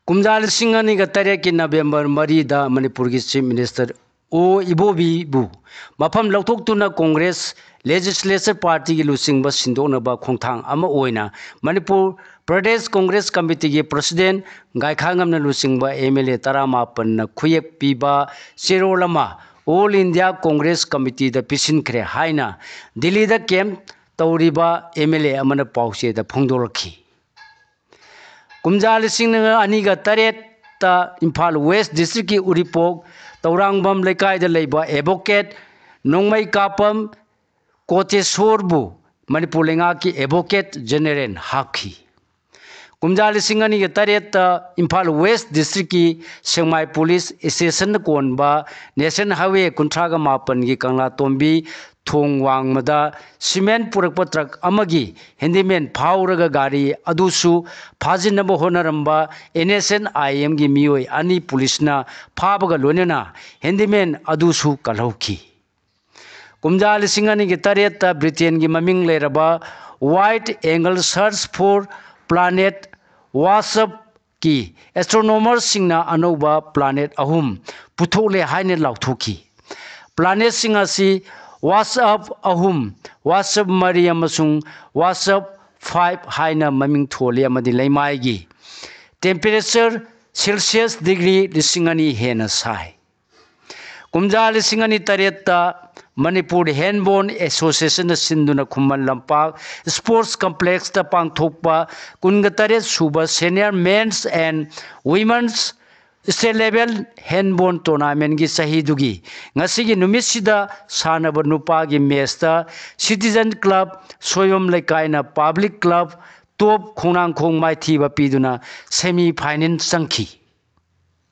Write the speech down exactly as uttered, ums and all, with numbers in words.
ꯀꯨꯝꯖꯥ ꯂꯤꯁꯤꯡ ꯑꯅꯤꯒ ꯇꯔꯦꯠꯀꯤ ꯅꯕꯦꯝꯕꯔ ꯃꯔꯤꯗ ꯃꯅꯤꯄꯨꯔꯒꯤ Chief Minister ꯑꯣ ꯏꯕꯣꯕꯤꯕꯨ ꯃꯐꯝ ꯂꯧꯊꯣꯛꯇꯨꯅ Congress Legislature Partyꯒꯤ ꯂꯨꯆꯤꯡꯕ ꯁꯤꯟꯗꯣꯛꯅꯕ ꯈꯣꯡꯊꯥꯡ ꯑꯃ ꯑꯣꯏꯅ ꯃꯅꯤꯄꯨꯔ Pradesh Congress Committeeꯒꯤ President ꯒꯥꯏꯈꯥꯉꯝꯅ ꯂꯨꯆꯤꯡꯕ M L A ꯇꯔꯥꯃꯥꯄꯟꯅ ꯈꯨꯌꯦꯛ ꯄꯤꯕ ꯆꯦꯔꯣꯜ ꯑꯃ All India Congress Committeeꯗ ꯄꯤꯁꯤꯟꯈ꯭ꯔꯦ ꯍꯥꯏꯅ ꯗꯤꯜꯂꯤꯗ camp ꯇꯧꯔꯤꯕ M L A ꯑꯃꯅ ꯄꯥꯎꯆꯦꯗ ꯐꯣꯡꯗꯣꯔꯛꯈꯤ꯫ ꯀꯨꯝꯖꯥ ꯂꯤꯁꯤꯡ ꯑꯅꯤꯒ ꯇꯔꯦꯠꯇ ꯏꯝꯐꯥꯜ West Districtꯀꯤ ꯎꯔꯤꯄꯣꯛ ꯇꯧꯔꯥꯡꯕꯝ ꯂꯩꯀꯥꯏꯗ ꯂꯩꯕ Advocate ꯅꯣꯡꯃꯩꯀꯥꯄꯝ ꯀꯣꯇꯦꯁꯣꯔꯕꯨ ꯃꯅꯤꯄꯨꯔ ꯂꯩꯉꯥꯛꯀꯤ Advocate General ꯍꯥꯞꯈꯤ꯫ ꯀꯨꯝꯖꯥ ꯂꯤꯁꯤꯡ ꯑꯅꯤꯒ ꯇꯔꯦꯠꯇ ꯏꯝꯐꯥꯜ West Districtꯀꯤ ꯁꯦꯛꯃꯥꯏ Police Stationꯗ ꯀꯣꯟꯕ National Highway ꯀꯨꯟꯊ꯭ꯔꯥꯒ ꯃꯥꯄꯟꯒꯤ ꯀꯪꯂꯥꯇꯣꯝꯕꯤ ꯊꯣꯡ ꯋꯥꯡꯃꯗ cement ꯄꯨꯔꯛꯄ truck ꯑꯃꯒꯤ handyman ꯐꯥꯎꯔꯒ ꯒꯥꯔꯤ ꯑꯗꯨꯁꯨ ꯐꯥꯖꯤꯟꯅꯕ ꯍꯣꯠꯅꯔꯝꯕ N S N I Mꯒꯤ ꯃꯤꯑꯣꯏ ꯑꯅꯤ ꯄꯨꯂꯤꯁꯅ ꯐꯥꯕꯒ ꯂꯣꯏꯅꯅ handyman ꯑꯗꯨꯁꯨ ꯀꯜꯍꯧꯈꯤ꯫ ꯀꯨꯝꯖꯥ ꯂꯤꯁꯤꯡ ꯑꯅꯤꯒ ꯇꯔꯦꯠꯇ ꯕ꯭ꯔꯤꯇꯦꯟꯒꯤ ꯃꯃꯤꯡ ꯂꯩꯔꯕ Wide Angle Search for Planet WASPꯀꯤ astronomerꯁꯤꯡꯅ ꯑꯅꯧꯕ planet ꯑꯍꯨꯝ ꯄꯨꯊꯣꯛꯂꯦ ꯍꯥꯏꯅ ꯂꯥꯎꯊꯣꯛꯈꯤ꯫ Planetꯁꯤꯡ ꯑꯁꯤ WASP ꯑꯍꯨꯝ, WASP ꯃꯔꯤ ꯑꯃꯁꯨꯡ WASP five ꯍꯥꯏꯅ ꯃꯃꯤꯡ ꯊꯣꯜꯂꯤ ꯑꯃꯗꯤ ꯂꯩꯃꯥꯏꯒꯤ temperature Celsius degree ꯂꯤꯁꯤꯡ ꯑꯅꯤ ꯍꯦꯟꯅ ꯁꯥꯏ꯫ ꯀꯨꯝꯖꯥ ꯂꯤꯁꯤꯡ ꯑꯅꯤ ꯇꯔꯦꯠꯇ ꯃꯅꯤꯄꯨꯔ Handball Associationꯅ ꯁꯤꯟꯗꯨꯅ ꯈꯨꯃꯟ ꯂꯝꯄꯥꯛ Sports Complexꯇ ꯄꯥꯡꯊꯣꯛꯄ ꯀꯨꯟꯒ ꯇꯔꯦꯠ ꯁꯨꯕ Senior Men's and Women's State Level Handball Tournamentꯀꯤ ꯆꯍꯤꯗꯨꯒꯤ ꯉꯁꯤꯒꯤ ꯅꯨꯃꯤꯠꯁꯤꯗ ꯁꯥꯟꯅꯕ ꯅꯨꯄꯥꯒꯤ matchꯇ Citizen Club Soibam ꯂꯩꯀꯥꯏꯅ Public Club Top ꯈꯣꯡꯅꯥꯡꯈꯣꯡ ꯃꯥꯏꯊꯤꯕ ꯄꯤꯗꯨꯅ semi final ꯆꯪꯈꯤ꯫